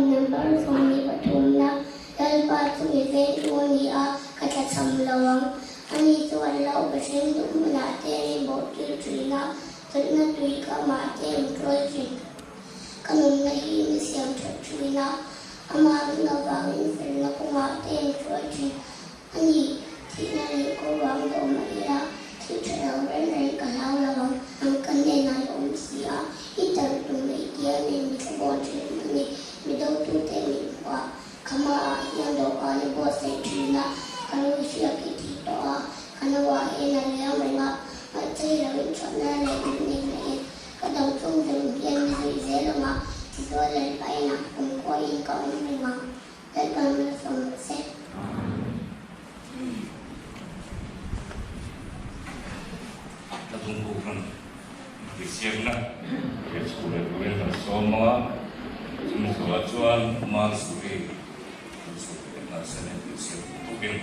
Salm number 23 na, Lalpa chu mi vengtu a ni a, ka tlachham lo ang. Ani chu an lo behring duh hmunah te min bawhtir thin a, chawlhna tui ka amah te min hruai thin. Ka nunna hi mi siam that thin a, amah rin avangin felna kawngah te min hruai thin. A ni, thihna leh kawruang te awm a ila, thil tha lo reng reng ka hlau lo ang, ang ka hnenah i awm si a, i tarh tum ei tia nen mi thlabawn thin a ni, mi dotute min hmuh a, khama ah hian dawhkan i buatsaih thin a, ka lu hriak i ti tawh a, ka nauah hian a liam reng a, ngaihchei lo in thatna leh min nei na in ka dang chung zawng hian mi zui zel ang a, tichuan Lalpa inah kumkhuain ka awm reng ang. Lalpa malsawm rawh se. Ka tumbu khan inhrilhsiakna leh chhuh leh turin kan sawm a, chumi zawhah chuan Mansuri kan chhuh leh nghal se inhrilhsiak duh bawkin.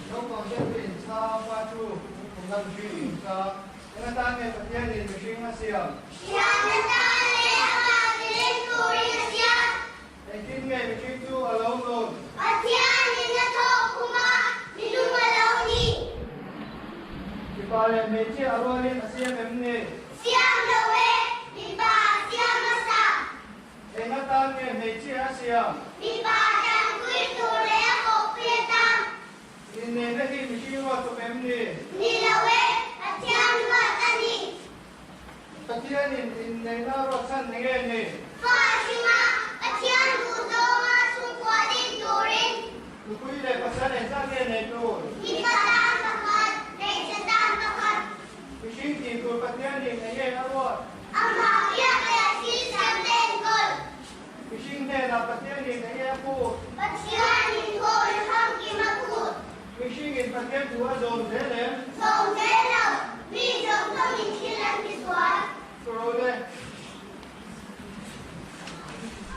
Naupang te chu inchhang pa chu kumna mihring inchhang. Eng atan nge Pathianin mihring a siam? Thiam atan leh amah milem turin a siam. Engtin nge mihring chu a lo nun? Pathianin a thawk khum a, minung a lo ni. Mipa leh hmeichhia a rualin a siam em ni? Siam lo e, mipa a siam hmasa. Eng atan nge hmeichhia a siam? Mipa tanpui tur leh a kawhpui atan. Inneihna hi mihring ruat chawp em ni? Ni lo e, Pathian ruat a ni. Pathianin inneihna ruat chhan ni nge ni? Fa hringa Pathian duh zawnga chhungkua din turin. Nupui leh pasal engzat nge nei tur? Mipa tan pakhat, hmeichhe tan pakhat. Mihring tih tur Pathianin eng nge a ruat? Amah biak leh thil siam te enkawl. Mihring hnenah Pathianin eng nge a phut? Pathianin thawi famkim a phut. Mihringin Pathian thu a zawm zel em? Zawm zel lo. Mi zawng zawngin thil an ti sual. Churole.